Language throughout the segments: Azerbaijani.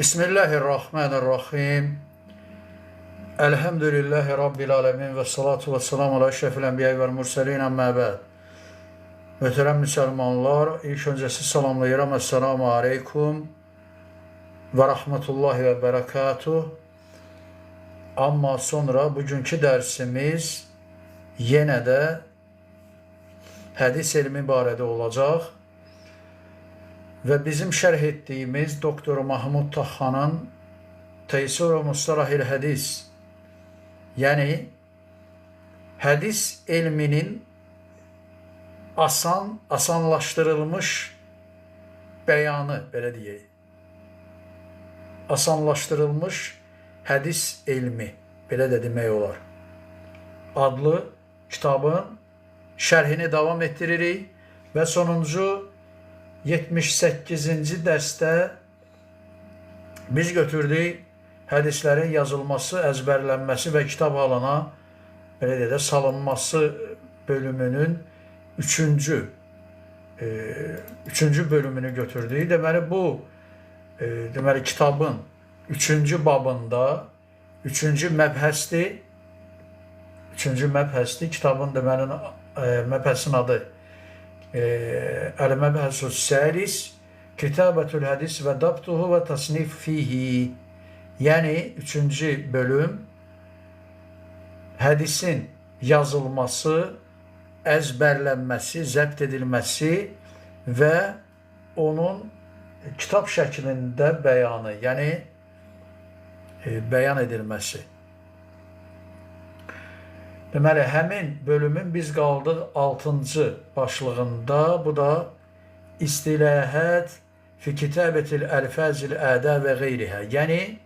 Bismillahirrahmanirrahim. Elhamdülillahi Rabbil alemin və salatu və selamu ala eşrefil enbiya və murselin əmmə bəd. Möhtərəm müsəlmanlar, ilk öncə sizi salamlayıram. Esselamu aleykum və rahmetullahi və bərəkatuh. Amma sonra bugünkü dərsimiz yenə də hədis elmi barədə olacaq. Və bizim şərh etdiyimiz Doktor Mahmud Taxanın Teysir-i Mustalahil Hədis, yəni hədis elminin asanlaşdırılmış bəyanı, belə deyək. Asanlaşdırılmış hədis elmi, belə də demək olar. Adlı kitabın şərhini davam etdiririk və sonuncu 78-ci dərsdə biz götürdük hədislərin yazılması, əzbərlənməsi və kitab halına belə deyək də salınması bölümünün üçüncü bölümünü götürdük. Deməli bu deməli kitabın üçüncü babında üçüncü məbhəsdir. Üçüncü məbhəsdir. Kitabın deməli məbhəsin adı Əl-Məbhəsus Səlis Kitabətül Hədis və Dabtuhu və Tasnif Fihi. Yəni üçüncü bölüm hədisin yazılması, əzbərlənməsi, zəbt edilməsi və onun kitab şəklində bəyanı, yəni bəyan edilməsi. Deməli, həmin bölümün biz qaldıq 6-cı başlığında. Bu da istilahət fi kitabətil əlfazil əda və qeyrihə. Yəni,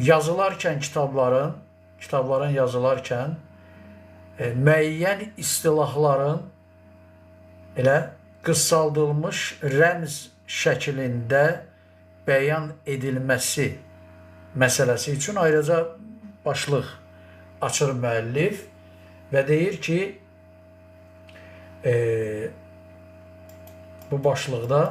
yazılarkən kitabların yazılarkən müəyyən istilahların elə qısaldılmış rəmz şəklində bəyan edilməsi məsələsi üçün ayrıca başlıq açır müəllif və deyir ki, bu başlıqda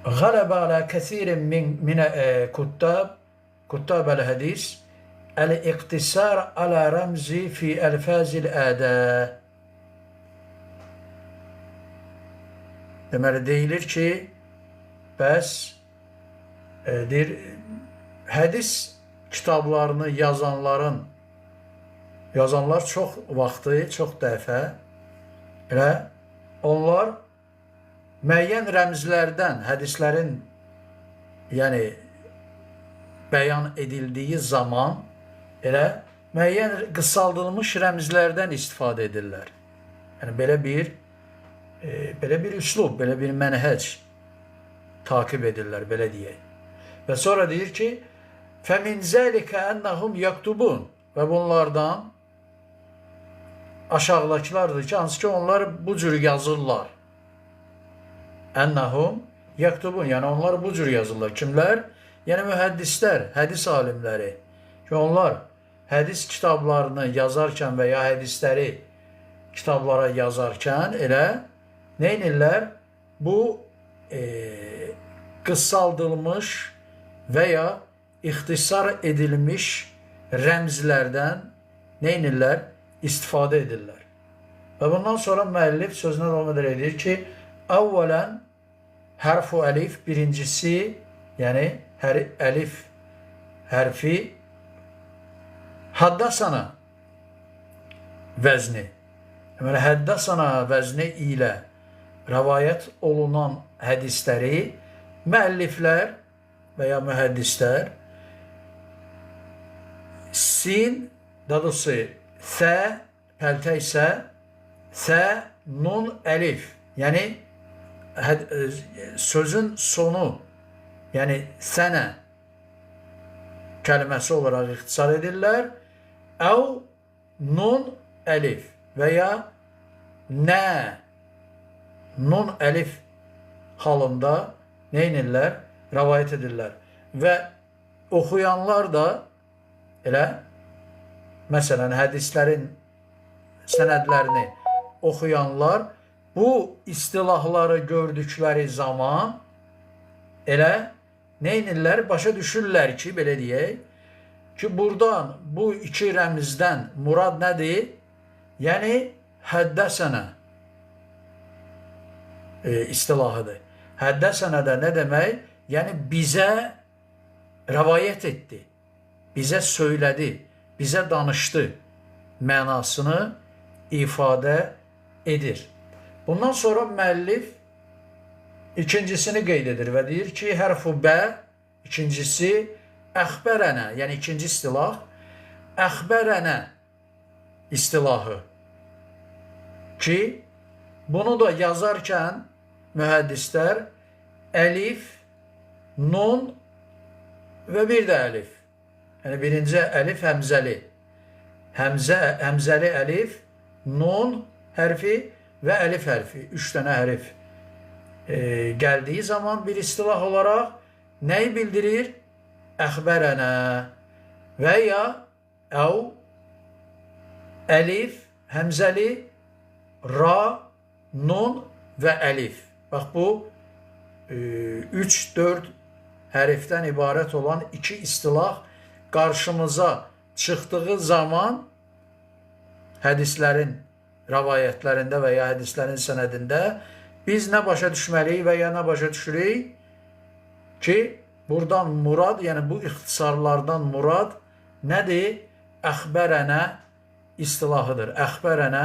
Qələbə alə kəsirin min kuttab əl-hədis əl-iqtisar alə rəmzi fi əlfazil ədə. Deməli, deyilir ki, bəs deyir, hədis kitablarını yazanlar çox vaxtı, çox dəfə elə onlar müəyyən rəmzlərdən hədislərin yəni bəyan edildiyi zaman elə müəyyən qısaldılmış rəmzlərdən istifadə edirlər. Yəni belə bir üslub, belə bir mənhəc takib edirlər, belə deyək. Və sonra deyir ki, فَمِنْ ذَلِكَ أَنَّهُمْ يَكْتُبُونَ. Və bunlardan aşağıdakılardır ki, hansı ki onlar bu cür yazırlar. Ennəhum yaktubun, yəni onlar bu cür yazırlar. Kimlər? Yəni mühəddislər, hədis alimləri. Ki onlar hədis kitablarını yazarkən və ya hədisləri kitablara yazarkən elə nə edirlər? Bu qısaldılmış və ya ixtisar edilmiş rəmzlərdən nə edirlər? İstifadə edirlər. Və bundan sonra müəllif sözünə davam edərək deyir ki, əvvələn hərfu əlif, birincisi, yəni əlif hərfi haddasana vəzni. Deməli, həddasana vəzni ilə rəvayət olunan hədisləri müəlliflər və ya mühəddislər sin, daha doğrusu sə, pəltə isə sə, nun, əlif, yəni sözün sonu, yəni sənə kəlməsi olaraq ixtisar edirlər. Əv, nun, əlif və ya nə, nun, əlif halında nə edirlər? Rəvayət edirlər. Və oxuyanlar da elə məsələn hədislərin sənədlərini oxuyanlar bu istilahları gördükləri zaman elə nə edirlər? Başa düşürlər ki, belə deyək, ki, buradan bu iki rəmzdən murad nədir? Yəni, həddəsənə istilahıdır. Həddəsənə də nə demək? Yəni, bizə rəvayət etdi, bizə söylədi, bizə danışdı mənasını ifadə edir. Bundan sonra müəllif ikincisini qeyd edir və deyir ki, hərfu bə, ikincisi əxbərənə, yəni ikinci istilah, əxbərənə istilahı ki, bunu da yazarkən mühəddislər əlif, nun və bir də əlif. Yəni birinci əlif həmzəli. Həmzəli əlif, nun hərfi və əlif hərfi. 3 dənə hərif gəldiyi zaman bir istilah olaraq nəyi bildirir? Əxbərənə və ya əv, əlif, həmzəli, ra, nun və əlif. Bax bu 3-4 hərfdən ibarət olan iki istilah qarşımıza çıxdığı zaman hədislərin rəvayətlərində və ya hədislərin sənədində biz nə başa düşməliyik və ya nə başa düşürük ki, buradan murad, yəni bu ixtisarlardan murad nədir? Əxbərənə istilahıdır. Əxbərənə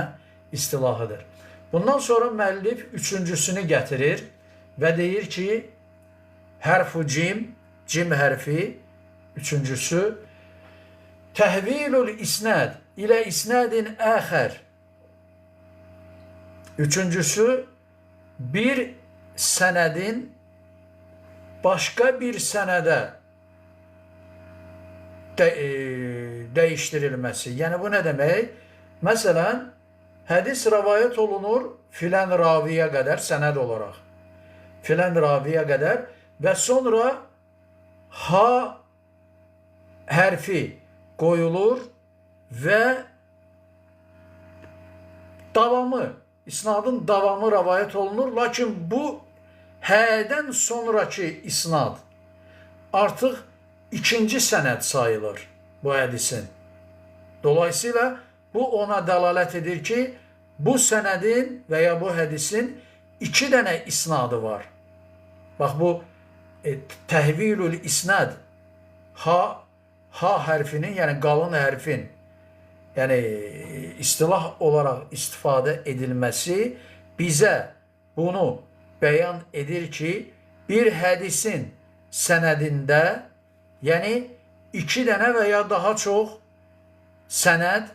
istilahıdır. Bundan sonra müəllif üçüncüsünü gətirir və deyir ki, hərfu cim, cim hərfi, üçüncüsü, təhvilul isnəd ilə isnədin əxər. Üçüncüsü, bir sənədin başqa bir sənədə dəyişdirilməsi. Yəni bu nə demək? Məsələn, hədis rəvayət olunur filan raviyə qədər sənəd olaraq. Filan raviyə qədər və sonra ha hərfi qoyulur və davamı, isnadın davamı rəvayət olunur. Lakin bu hədən sonraki isnad artıq ikinci sənəd sayılır bu hədisin. Dolayısıyla bu ona dəlalət edir ki, bu sənədin və ya bu hədisin iki dənə isnadı var. Bax bu təhvilül isnad, ha hərfinin, yəni qalın hərfin, yəni istilah olaraq istifadə edilməsi bizə bunu bəyan edir ki, bir hədisin sənədində, yəni iki dənə və ya daha çox sənəd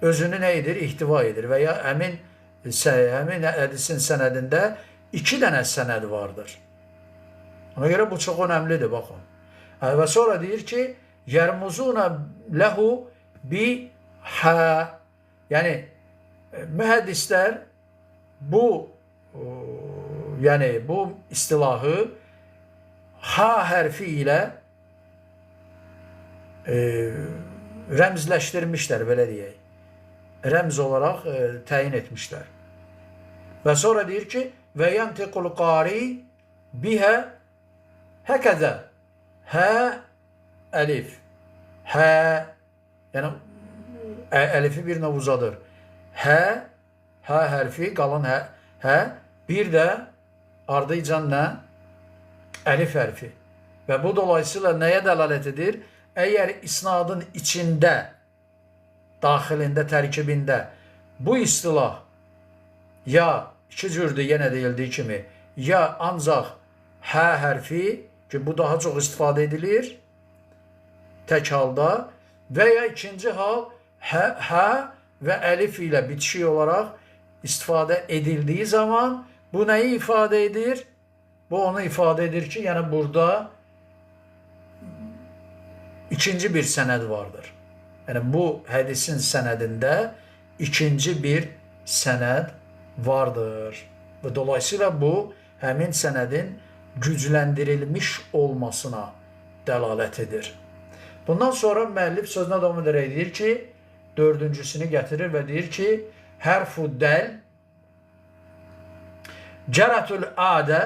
özünü nə edir? İhtiva edir və ya həmin hədisin sənədində iki dənə sənəd vardır. Ona görə bu çox önəmlidir, baxın. Və sonra deyir ki, yərmuzuna lehu bi hə. Yəni mühəddislər bu, yəni bu istilahı ha hərfi ilə rəmzləşdirmişlər, belə deyək. Rəmz olaraq təyin etmişlər. Və sonra deyir ki, və yantiqul qari bihə həkəzə hə əlif hə, yəni əlifi bir növ uzadır. Hə, hə hərfi, qalın hə, hə, bir də ardıcan nə? Əlif hərfi. Və bu dolayısıyla nəyə dəlalət edir? Əgər isnadın içində, daxilində, tərkibində bu istilah ya iki cürdür, yenə deyildiyi kimi, ya ancaq hə hərfi, ki bu daha çox istifadə edilir tək halda, və ya ikinci hal hə, hə və əlif ilə bitişik olaraq istifadə edildiyi zaman bu nəyi ifadə edir? Bu onu ifadə edir ki, yəni burada ikinci bir sənəd vardır. Yəni bu hədisin sənədində ikinci bir sənəd vardır. Və dolayısıyla bu həmin sənədin gücləndirilmiş olmasına dəlalət edir. Bundan sonra müəllif sözünə davam edərək deyir ki, dördüncüsünü gətirir və deyir ki, hərfu dəl cəratul adə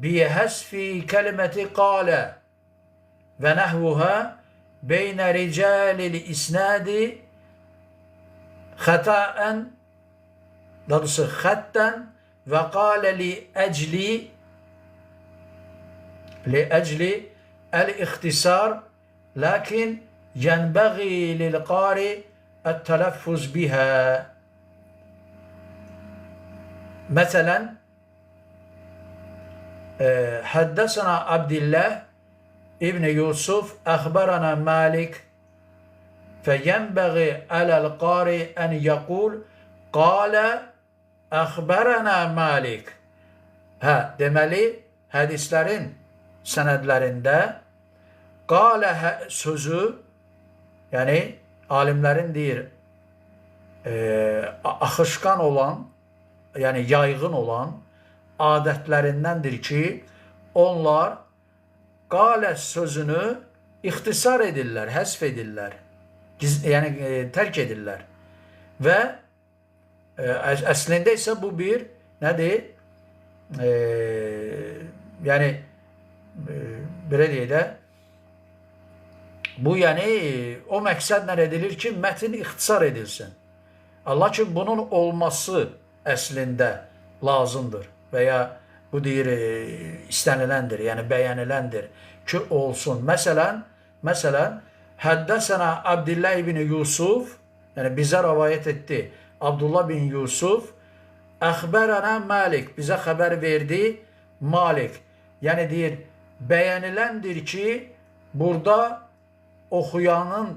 bihəsfi kəliməti qalə və nəhvuhə beynə ricalil isnadi xətaən, daha doğrusu xəttən və qalə li əcli el-ixtisar lakin yenbəği lil-qari et-tələffuz bihə. Məsələn, həddəsənə Abdillah İbn Yusuf əxbərənə Malik fəyənbəği ələl-qari ən yəqul qalə əxbərənə Malik. Hə, deməli, hədislərin sənədlərində qalə sözü, yəni alimlərin deyir, axışqan olan, yəni yayğın olan adətlərindəndir ki, onlar qalə sözünü ixtisar edirlər, həsf edirlər, yəni tərk edirlər. Və əslində isə bu bir nədir? Yəni belə deyək də, bu yəni o məqsədlə edilir ki, mətin ixtisar edilsin. Lakin bunun olması əslində lazımdır və ya bu deyir istəniləndir, yəni bəyəniləndir ki, olsun. Məsələn, həddəsənə Abdillah ibn Yusuf, yəni bizə rəvayət etdi Abdullah bin Yusuf, əxbərənə Malik, bizə xəbər verdi Malik. Yəni deyir, bəyəniləndir ki, burada oxuyanın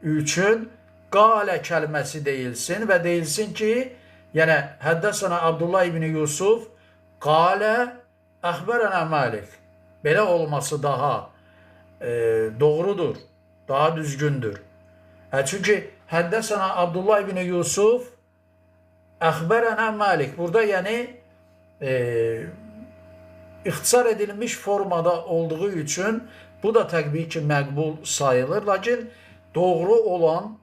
üçün qalə kəlməsi deyilsin və deyilsin ki, yəni həddəsənə Abdullah ibn Yusuf qalə əxbərənə Malik. Belə olması daha doğrudur, daha düzgündür. Çünki həddəsənə Abdullah ibn Yusuf əxbərənə Malik. Burada yəni ixtisar edilmiş formada olduğu üçün bu da təbii ki, məqbul sayılır. Lakin doğru olan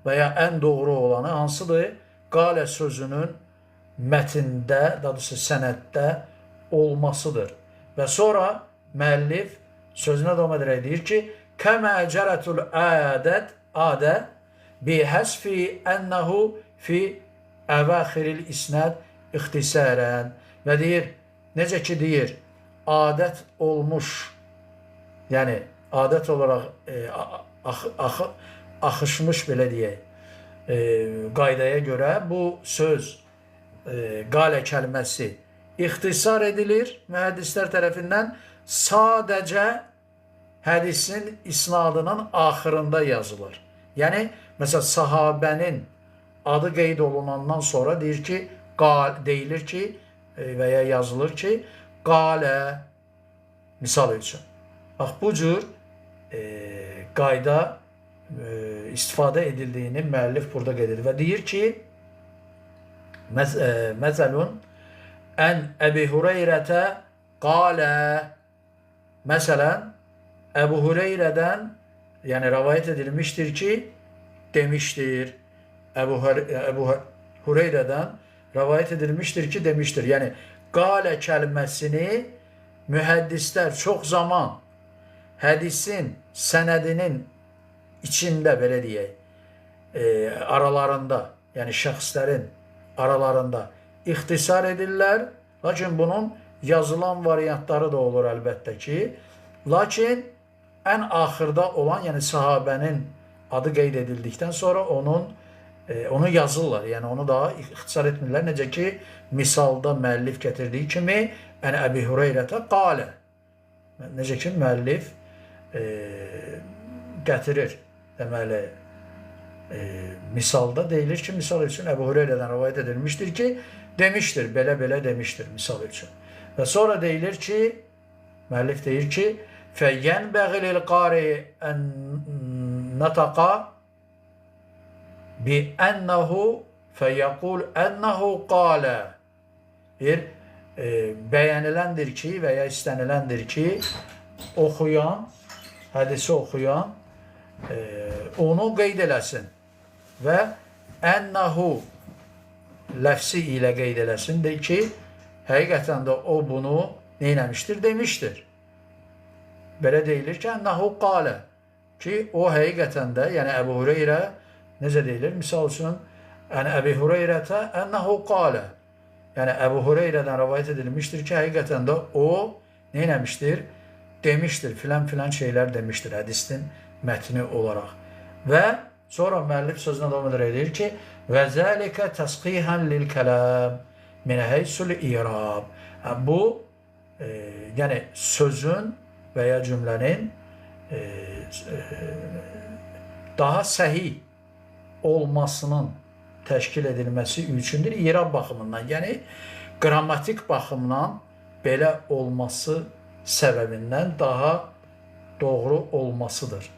və ya ən doğru olanı hansıdır? Qalə sözünün mətində, daha doğrusu sənəddə olmasıdır. Və sonra müəllif sözünə davam edərək deyir ki, kəmə cərətul adət adə bi həsfi ənəhu fi əvəxiril isnəd ixtisarən. Və deyir, necə ki deyir, adət olmuş, yəni adət olaraq axışmış belə deyək, qaydaya görə bu söz qalə kəlməsi ixtisar edilir mühəddislər tərəfindən, sadəcə hədisin isnadının axırında yazılır. Yəni, məsələn, sahabənin adı qeyd olunandan sonra deyir ki, deyilir ki və ya yazılır ki, qalə misal üçün. Bax, bu cür qayda istifadə edildiyini müəllif burada qeyd edir və deyir ki, məzəlun ən Əbi Hüreyrətə qalə, məsələn, Əbu Hüreyrədən, yəni rəvayət edilmişdir ki, demişdir. Əbu Hüreyrədən rəvayət edilmişdir ki, demişdir. Yəni, qalə kəlməsini mühəddislər çox zaman hədisin sənədinin içində, belə deyək, aralarında, yəni şəxslərin aralarında ixtisar edirlər. Lakin bunun yazılan variantları da olur əlbəttə ki. Lakin ən axırda olan, yəni sahabənin adı qeyd edildikdən sonra onu yazırlar. Yəni onu daha ixtisar etmirlər. Necə ki, misalda müəllif gətirdiyi kimi, ən Əbi Hüreyrətə qalə. Necə ki, müəllif gətirir. Deməli, misalda deyilir ki, misal üçün Əbu Hüreyrədən rəvayət edilmişdir ki, demişdir, belə-belə demişdir misal üçün. Və sonra deyilir ki, müəllif deyir ki, فَيَنْبَغِ لِلْقَارِ أَنْ نَتَقَ بِأَنَّهُ فَيَقُولُ أَنَّهُ قَالَ. Bir, bəyəniləndir ki və ya istəniləndir ki, oxuyan, hədisi oxuyan onu qeyd eləsin. və ənnahu ləfsi ilə qeyd eləsin de ki, həqiqətən də o bunu neynəmişdir? Demişdir. Belə deyilir ki, ənnahu qalə ki, o həqiqətən də, yəni Əbu Hüreyrə necə deyilir? Misal üçün, yəni Əbu Hüreyrətə ənnahu qalə. Yəni Əbu Hüreyrədən rəvayət edilmişdir ki, həqiqətən də o neynəmişdir? Demişdir, filan-filan şeylər demişdir hədisin mətni olaraq. Və sonra müəllif sözünə davam edərək deyir ki, və zəlikə təsqihan lil kəlam min heysul irab. Bu, yəni sözün və ya cümlənin daha səhih olmasının təşkil edilməsi üçündür irab baxımından. Yəni qrammatik baxımdan belə olması səbəbindən daha doğru olmasıdır.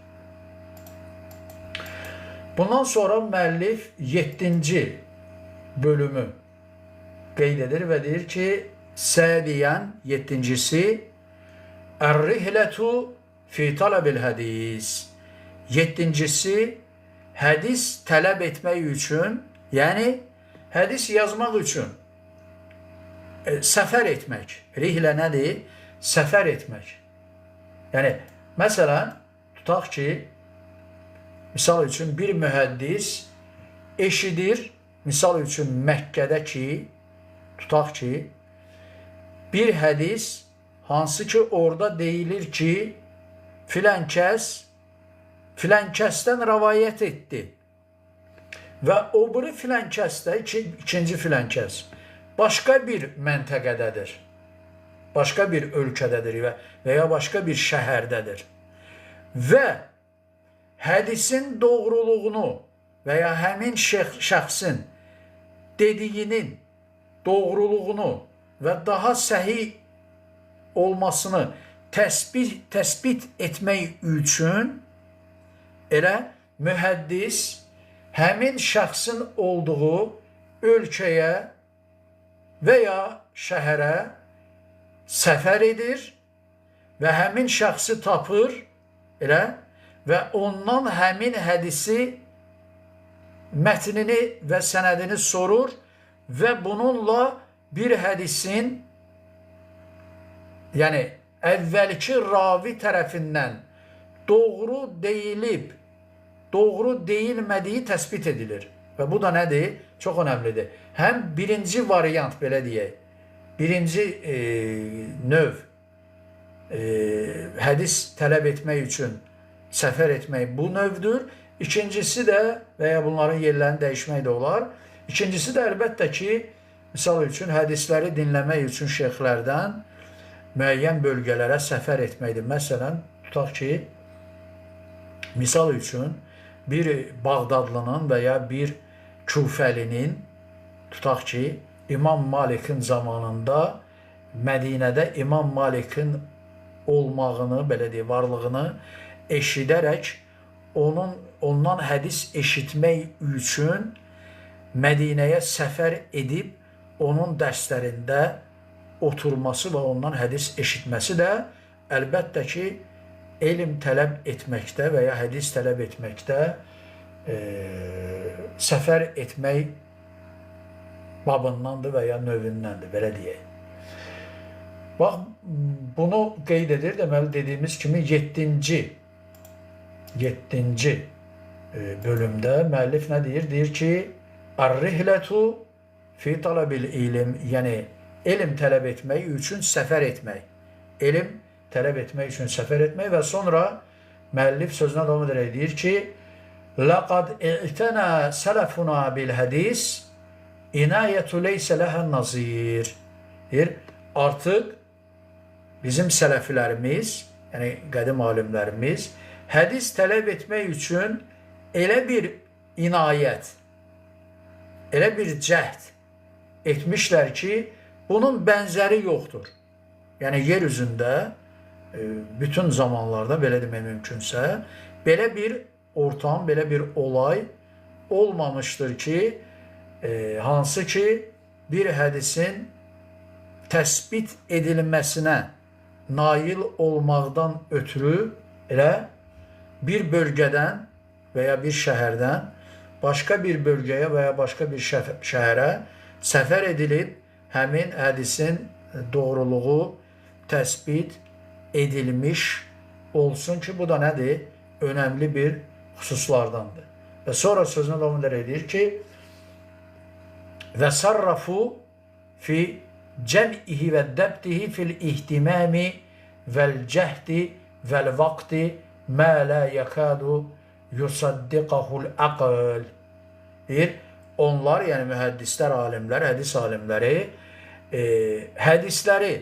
Bundan sonra müəllif 7-ci bölümü qeyd edir və deyir ki, Sədiyan 7-cisi Ər-rihlətu fi tələbil hədis. 7-cisi hədis tələb etmək üçün, yəni hədis yazmaq üçün səfər etmək. Rihlə nədir? Səfər etmək. Yəni, məsələn, tutaq ki, misal üçün bir mühəddis eşidir, misal üçün Məkkədə ki, tutaq ki, bir hədis hansı ki orada deyilir ki, filan kəs, filan kəsdən rəvayət etdi. Və o biri filan kəs də, ikinci filan kəs, başqa bir məntəqədədir. Başqa bir ölkədədir və ya başqa bir şəhərdədir. Və hədisin doğruluğunu və ya həmin şəxsin dediyinin doğruluğunu və daha səhih olmasını təsbit etmək üçün elə mühəddis həmin şəxsin olduğu ölkəyə və ya şəhərə səfər edir və həmin şəxsi tapır elə və ondan həmin hədisi mətnini və sənədini sorur və bununla bir hədisin, yəni əvvəlki ravi tərəfindən doğru deyilib, doğru deyilmədiyi təsbit edilir. Və bu da nədir? Çox önəmlidir. Həm birinci variant, belə deyək, birinci növ hədis tələb etmək üçün səfər etmək bu növdür. İkincisi də və ya bunların yerlərini dəyişmək də olar. İkincisi də əlbəttə ki, misal üçün hədisləri dinləmək üçün şeyxlərdən müəyyən bölgələrə səfər etməkdir. Məsələn, tutaq ki, misal üçün bir Bağdadlının və ya bir Kufəlinin, tutaq ki, İmam Malikin zamanında Mədinədə İmam Malikin olmağını, belə deyək, varlığını eşidərək ondan hədis eşitmək üçün Mədinəyə səfər edib onun dərslərində oturması və ondan hədis eşitməsi də əlbəttə ki, elm tələb etməkdə və ya hədis tələb etməkdə səfər etmək babındandır və ya növündəndir, belə deyək. Bax, bunu qeyd edir. Deməli, dediyimiz kimi 7-ci bölümdə müəllif nə deyir? Deyir ki, Ər-rihlətu fi tələbil ilm, yəni elm tələb etmək üçün səfər etmək. Elm tələb etmək üçün səfər etmək və sonra müəllif sözünə davam edərək deyir ki, Ləqad i'tənə sələfuna bil hədis inayətu leysə ləhə nazir. Deyir, artıq bizim sələfilərimiz, yəni qədim alimlərimiz hədis tələb etmək üçün elə bir inayət, elə bir cəhd etmişlər ki, bunun bənzəri yoxdur. Yəni yer üzündə bütün zamanlarda belə demək mümkünsə, belə bir ortam, belə bir olay olmamışdır ki, hansı ki bir hədisin təsbit edilməsinə nail olmaqdan ötürü elə bir bölgədən və ya bir şəhərdən başqa bir bölgəyə və ya başqa bir şəhərə səfər edilib, həmin hədisin doğruluğu təsbit edilmiş olsun ki, bu da nədir? Önəmli bir xüsuslardandır. Və sonra sözünə davam edərək deyir ki, və sarrafu fi cəm'ihi və dəbtihi fil ihtimami vəl cəhdi vəl vaqti mə lə yəkadu yusaddiqahul aql. Deyir, onlar, yəni mühəddislər, alimlər, hədis alimləri hədisləri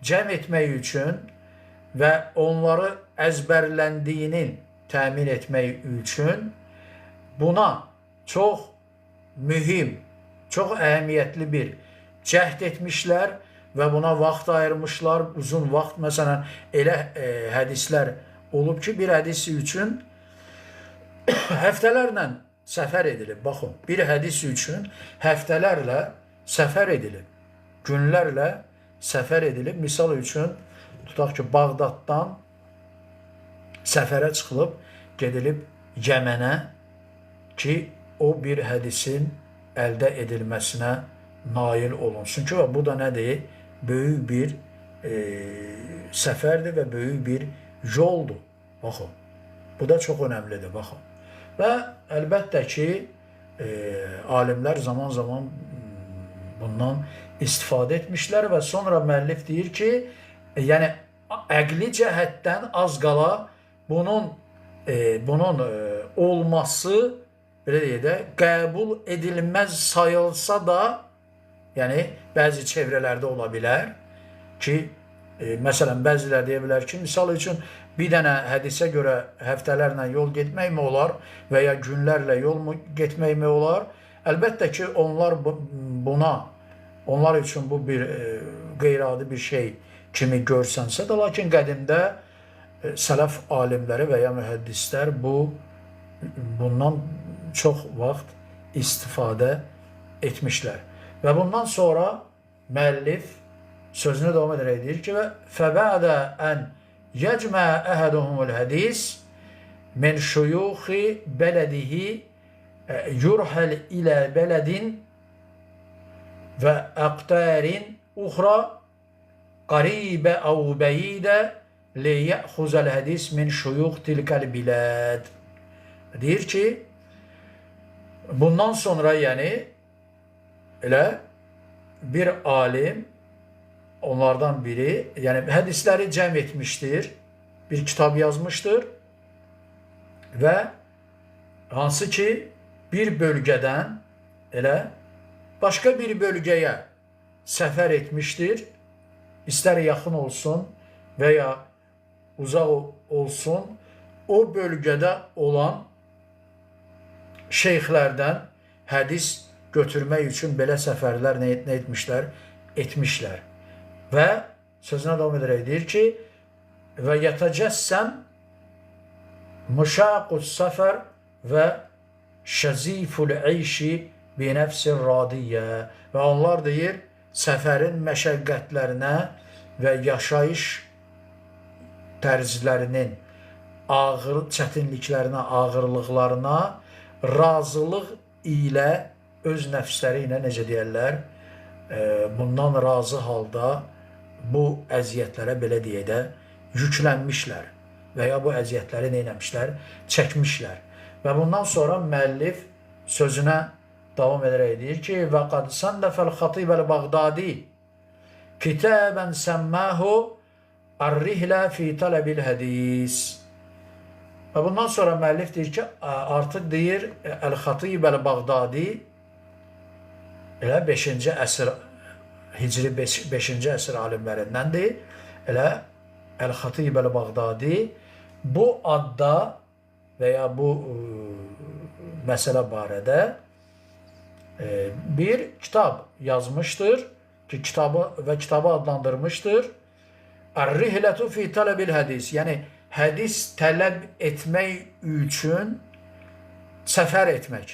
cəm etmək üçün və onları əzbərləndiyinin təmin etmək üçün buna çox mühim, çox əhəmiyyətli bir cəhd etmişlər və buna vaxt ayırmışlar, uzun vaxt. Məsələn, elə hədislər olub ki, bir hədis üçün həftələrlə səfər edilib. Baxın, bir hədis üçün həftələrlə səfər edilib, günlərlə səfər edilib. Misal üçün, tutaq ki, Bağdaddan səfərə çıxılıb, gedilib Yəmənə ki, o bir hədisin əldə edilməsinə nail olunsun ki, və bu da nədir? Böyük bir səfərdir və böyük bir yoldur. Baxın, bu da çox önəmlidir, baxın. Və əlbəttə ki, alimlər zaman-zaman bundan istifadə etmişlər və sonra müəllif deyir ki, yəni əqli cəhətdən az qala bunun olması, belə deyək də, qəbul edilməz sayılsa da, yəni bəzi çevrələrdə ola bilər ki, məsələn, bəzilər deyə bilər ki, misal üçün, bir dənə hədisə görə həftələrlə yol getməkmi olar və ya günlərlə yol getməkmi olar? Əlbəttə ki, onlar buna, onlar üçün bu bir qeyri-adi bir şey kimi görsənsə də, lakin qədimdə sələf alimləri və ya mühəddislər bundan çox vaxt istifadə etmişlər. Və bundan sonra müəllif sözünü davam edərək deyir ki, فَبَعْدَ أَنْ يَجْمَعَ أَحَدُهُمُ الْحَدِيث مِنْ شُيُوخِ بَلَدِهِ يُرْحَلْ إِلَى بَلَدٍ وَأَقْتَارٍ أُخْرَى قَرِيبَ أَوْ بَعِيدَ لِيَأْخُذَ الْحَدِيث مِنْ شُيُوخِ تِلْكَ الْبِلَادِ. Deyir ki, bundan sonra, yəni elə bir alim, onlardan biri, yəni hədisləri cəm etmişdir, bir kitab yazmışdır və hansı ki bir bölgədən elə başqa bir bölgəyə səfər etmişdir, istər yaxın olsun və ya uzaq olsun, o bölgədə olan şeyxlərdən hədis götürmək üçün belə səfərlər nə etmişlər? Etmişlər. Və sözünə davam edərək deyir ki, və yətəcəssəm müşaqus səfər və şəziful eyşi bi nəfsir radiyyə. Və onlar deyir, səfərin məşəqqətlərinə və yaşayış tərzlərinin ağır çətinliklərinə, ağırlıqlarına razılıq ilə öz nəfsləri ilə, necə deyərlər, bundan razı halda bu əziyyətlərə, belə deyək də, yüklənmişlər və ya bu əziyyətləri nə eləmişlər? Çəkmişlər. Və bundan sonra müəllif sözünə davam edərək deyir ki, və qad səndəfəl xatibəl Bağdadi kitabən səmməhu Ar-rihlə fi tələbil hədis. Və bundan sonra müəllif deyir ki, artıq deyir Əl-Xatib Əl-Bağdadi elə 5-ci əsr, Hicri 5-ci əsr alimlərindəndir. Elə Əl-Xatib Əl-Bağdadi bu adda və ya bu məsələ barədə bir kitab yazmışdır ki, kitabı və kitabı adlandırmışdır. Ar-rihlətu fi tələbil hədis, yəni hədis tələb etmək üçün səfər etmək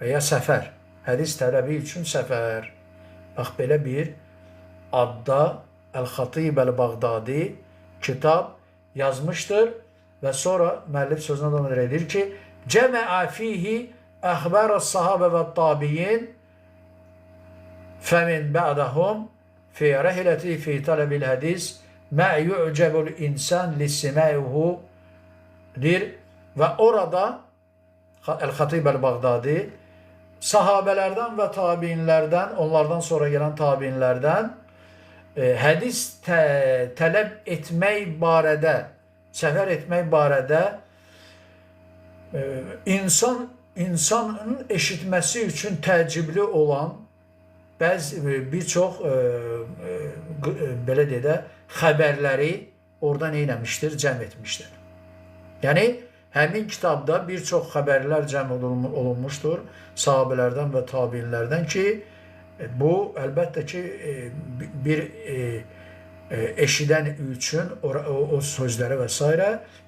və ya səfər, hədis tələbi üçün səfər. Bax, belə bir adda Əl-Xatib Əl-Bağdadi kitab yazmışdır və sonra müəllif sözünə davam edərək deyir ki, Cəmə'a fihi əxbar sahabə və tabiin fəmin ba'dahum fi rəhləti fi tələbil hədis mə yu'cəbul insan lissiməyuhu deyir və orada El-Xatib el-Bağdadi sahabələrdən və tabiinlərdən, onlardan sonra gələn tabiinlərdən hədis tələb etmək barədə, səfər etmək barədə insanın eşitməsi üçün təəccüblü olan bəzi bir çox belə deyək də xəbərləri orada nə etmişdir? Cəm etmişdir. Yəni həmin kitabda bir çox xəbərlər cəm olunmuşdur sahabələrdən və tabiinlərdən ki, bu əlbəttə ki bir eşidən üçün o sözləri və s.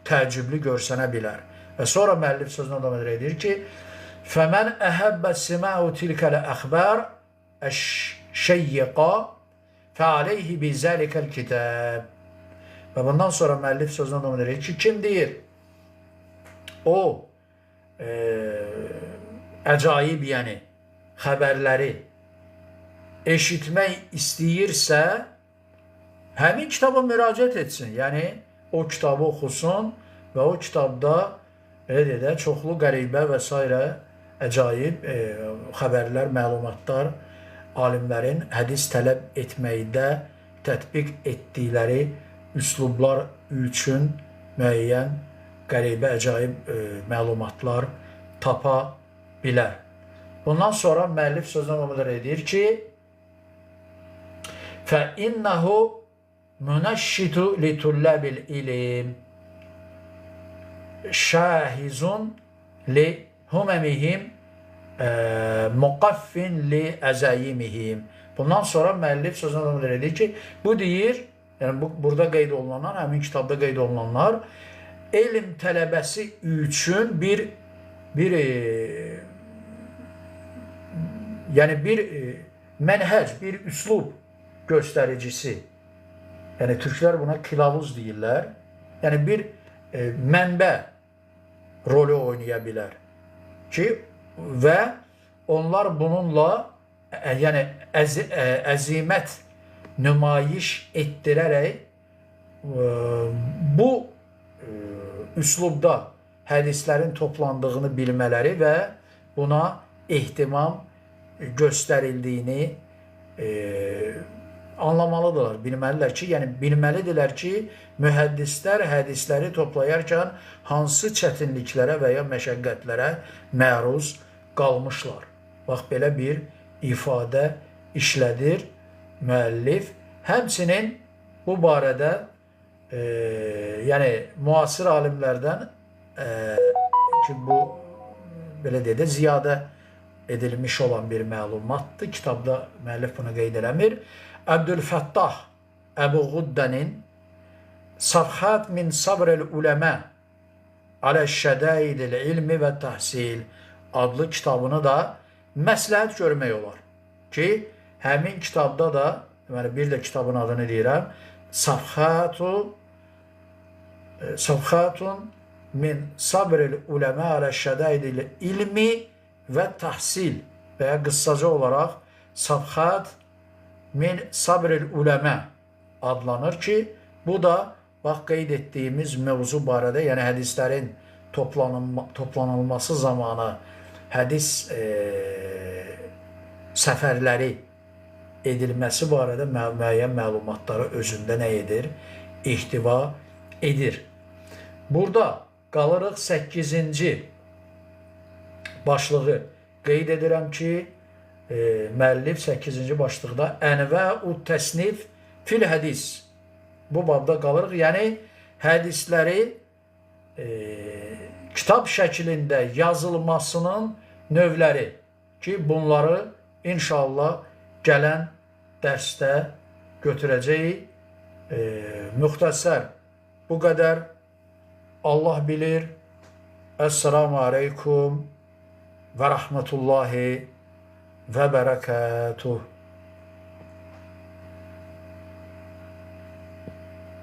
təəccüblü görsənə bilər. Və sonra müəllif sözünə davam edir ki, "Fəmən əhəbbə sima'u tilkəl əxbar əş-şeyyiqa fəaleyhi bizalikəl kitab." Və bundan sonra müəllif sözünə davam edir ki, kim deyir o əcaib, yəni xəbərləri eşitmək istəyirsə, həmin kitaba müraciət etsin. Yəni o kitabı oxusun və o kitabda belə deyək də, çoxlu qəribə və s. əcaib xəbərlər, məlumatlar alimlərin hədis tələb etməkdə tətbiq etdikləri üslublar üçün müəyyən qəribə, əcaib məlumatlar tapa bilər. Bundan sonra müəllif sözünə davam edir ki, فَإِنَّهُ مُنَشِّتُ لِتُلَّابِ الْإِلِمِ şahizun li humemihim muqaffin li əzayimihim. Bundan sonra müəllif sözünə davam edir ki, bu deyir, yəni bu, burada qeyd olunanlar, həmin kitabda qeyd olunanlar elm tələbəsi üçün bir mənhəc, bir üslub göstəricisi. Yəni türklər buna kılavuz deyirlər. Yəni bir mənbə rolü oynaya bilər ki, və onlar bununla yəni əzimət nümayiş etdirərək bu üslubda hədislərin toplandığını bilmələri və buna ehtimam göstərildiyini anlamalıdırlar, bilməlidirlər ki, yəni bilməlidirlər ki, mühəddislər hədisləri toplayarkən hansı çətinliklərə və ya məşəqqətlərə məruz qalmışlar. Bax, belə bir ifadə işlədir müəllif. Həmçinin bu barədə yəni müasir alimlərdən ki, bu belə deyək də ziyadə edilmiş olan bir məlumatdır. Kitabda müəllif bunu qeyd eləmir. Əbdülfəttah Əbu Quddənin Safhat min Sabrel Uləmə alə şədaidil ilmi və təhsil adlı kitabını da məsləhət görmək olar ki, həmin kitabda da, deməli bir də kitabın adını deyirəm, Safhatun min Sabrel Uləmə alə şədaidil ilmi və təhsil və ya qıssaca olaraq Safhat min Sabril Uləmə adlanır ki, bu da bax qeyd etdiyimiz mövzu barədə, yəni hədislərin toplanılması zamanı hədis səfərləri edilməsi barədə müəyyən məlumatları özündə nə edir? İhtiva edir. Burada qalırıq 8-ci başlığı qeyd edirəm ki, müəllif 8-ci başlıqda Ənvəu təsnif fil hədis. Bu babda qalırıq. Yəni hədisləri kitab şəklində yazılmasının növləri ki, bunları inşallah gələn dərsdə götürəcəyik. Müxtəsər bu qədər. Allah bilir. Əssalamu aleykum və rəhmətullahi və bərəkətuh.